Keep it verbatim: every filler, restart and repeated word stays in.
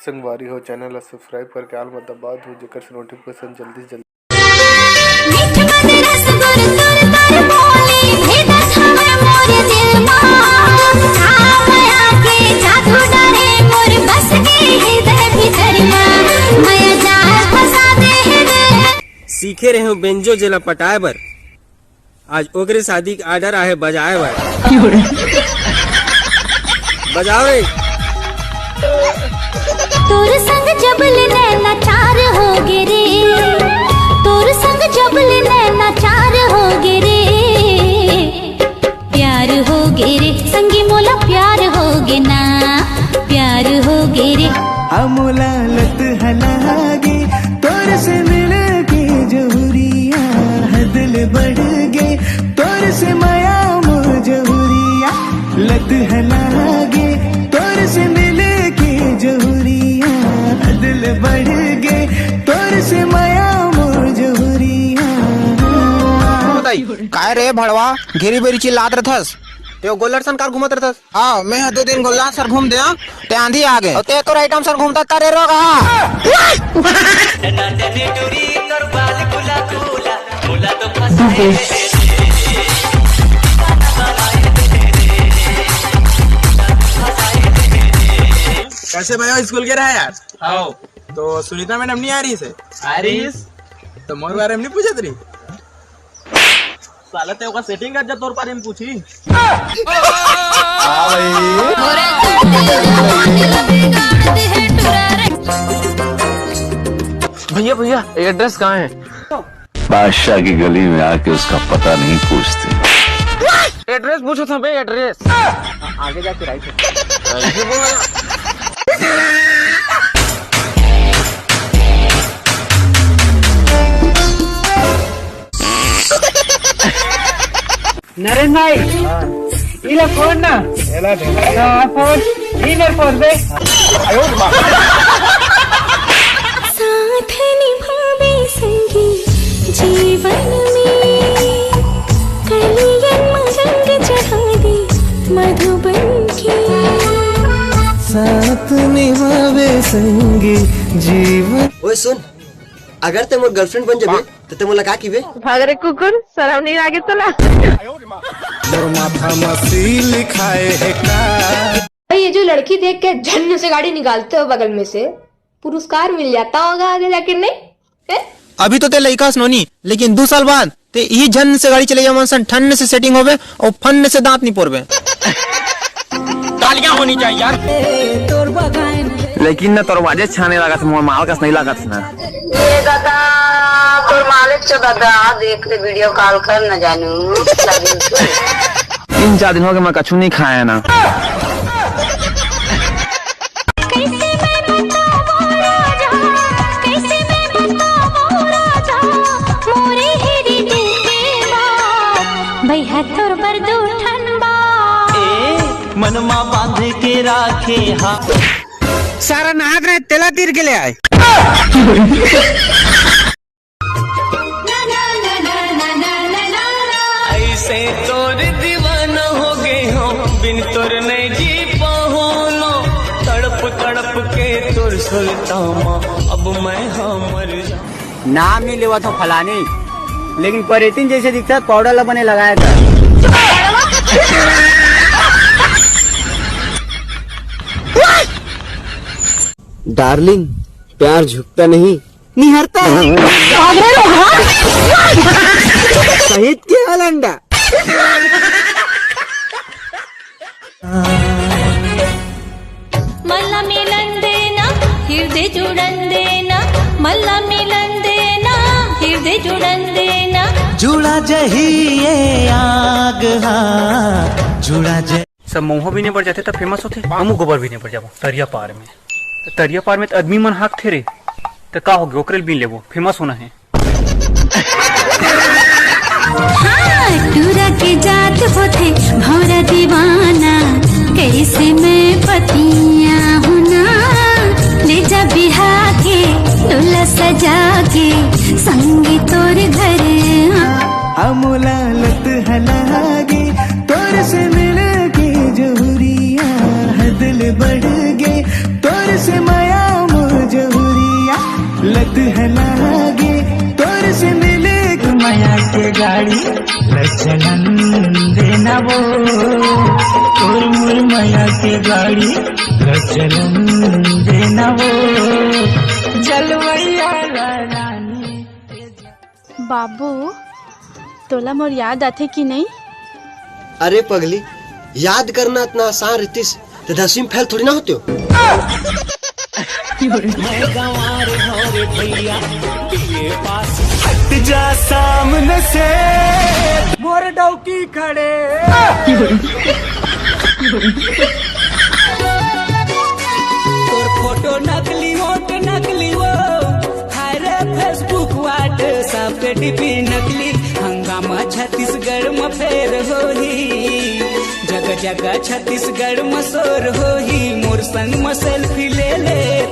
संगवारी हो, चैनल ला सब्सक्राइब करके आल मा दबा दू, जेकर से नोटिफिकेशन जल्दी से जल्दी। मीठ मधुरस गुर तुर तुर बोली, भेदत हवय मोर दिल मा। आ मया के जादू डारे मोर बस के हृदय भीतर मा। मया जाल फंसा दे रे। सीखे रहे हूँ बेंजो जेला पटाए बर। आज ओकरे शादी के ऑर्डर आहे बजाए बर। बजाओ रे। तोर संग जब ले नैना चार हो गे रे, तोर संग जब ले नैना चार हो गे रे, प्यार हो गे रे, संगी मोला प्यार हो गे ना, प्यार हो गे रे। हमला लत हलागे तोर से मिलके जहुरिया, हद ले बढ़ गे तोर से मया मोर जहुरिया। लत हलागे तोर से मिलके जहुरिया, हद ले बढ़ गे तोर से मया मोर जहुरिया। बताई, काय रे भड़वा, घेरी बेरी चिल्लात रथस? ते गोल्लर सन कार घूमत रथस? हाँ, मैं ह दो दिन गोल्लर सन घूम दे, ते आंधी आ गे। अउ ते तोर आइटम सन घूमता करे रोगा। कैसे भाई स्कूल गे रहा यार? आओ। तो सुनीता मैडम नहीं आ रही से? आ रही। तो मोर बारे में नहीं पूछत रही? साला ते ओकर सेटिंग कर जा, तोर बारे में पूछी। भैया, भैया, एड्रेस कहाँ है? बादशाह की गली में आके उसका पता नहीं पूछते। एड्रेस पूछो था बे, एड्रेस। आगे जाके राइट है। नरेंद्र भाई, इला फोन ना। एला दे। हाँ, फोन। ई मेरे फोन पे। साथ निभावे संगी जीवन में, कलियन में रंग चढ़ा दे मधुबन के। साथ निभावे संगी जीवन। ओए सुन, अगर ते मोर गर्लफ्रेंड बन जाबे, तो ते मोला का किबे? भाग रे कुकुर, शरम नहीं लागे तोला? मोर माथा म सील खाए हे का? भाई, ये जो लड़की देख के झन्न से गाड़ी निकालते हो बगल में से, पुरस्कार मिल जाता होगा आगे जाके, नहीं? हैं? अभी तो ते लइका हस नोनी, लेकिन दू साल बाद ते इही झन्न से गाड़ी चले जावन सन, ठन्न से सेटिंग होवे अउ फन्न से दांत नहीं पोरबे। तालियां होनी चाहिए यार। लेकिन ना तोर बाजे छाने लागत, मोर माल कस नहीं लागत ना। ये दादा, तोर मालिक चो दादा, देख ले वीडियो कॉल कर न जानू। तीन चार दिन हो गए मैं कछु नहीं खाया ना। कैसे मैं बताऊं राजा, कैसे मैं बताऊं राजा, मोरे हेरी दिल के बात। भैया तोर बर दू ठन बात। ए, मनमा बांध के राखे हा। सारा नहात रहे, तेला तीर के ले आए। ऐसे तोर दीवाना हो गए हो, बिन तोर नहीं जी पाऊँ। तड़प तड़प के तोर सुलतामा, अब मैं हाँ मर जाऊँ। नाम नहीं लेवा था फलानी, लेकिन परेतिन जैसे दिखता पाउडर ला बने लगाया था। डार्लिंग, प्यार झुकता नहीं, निहरता है। शहीद के हलंडा। मल्ला मिलन देना, हृदय जुड़न देना, मल्ला मिलन देना, हृदय जुड़न देना। जुड़ा जही ये आग, हाँ, जुड़ा जही। सब मउहा बीने बर जाथे त फेमस होथे, हमू गोबर बीने बर जाबो तरिया पार में। तरिया पार में त आदमी मन हाकथे रे, त का होगे, ओकरे ल बीन लेबो, फेमस होना हे। हाँ, टूरा के जात होथे भौरा दीवाना, कैसे मैं पतिया हूँ ना, ले जा बिहा के, डोला सजा के, संगी तोर घर। हमला लत हलागे तोर से मिलके जहुरिया, हद ले बढ़ गे तोर से मया। लत है लागे तोर से मिले मया के गाड़ी, ल चलन देना वो। तोर मोर मया के गाड़ी, ल चलन देना वो। जलवैया रानी। बाबू, तोला मोर याद आथे कि नहीं? अरे पगली, याद करना इतना आसान रहतिस त दसवीं फेल थोड़ी ना होते हो। हट जा सामने से। मोर डौकी खड़े। तोर फोटो नकली, वोट नकली वो। हाय रे Facebook, WhatsApp पे डीपी नकली। हंगामा छत्तीसगढ़ म फेर होही। जगह जगह छत्तीसगढ़ म शोर होही। मोर संग म सेल्फी ले ले।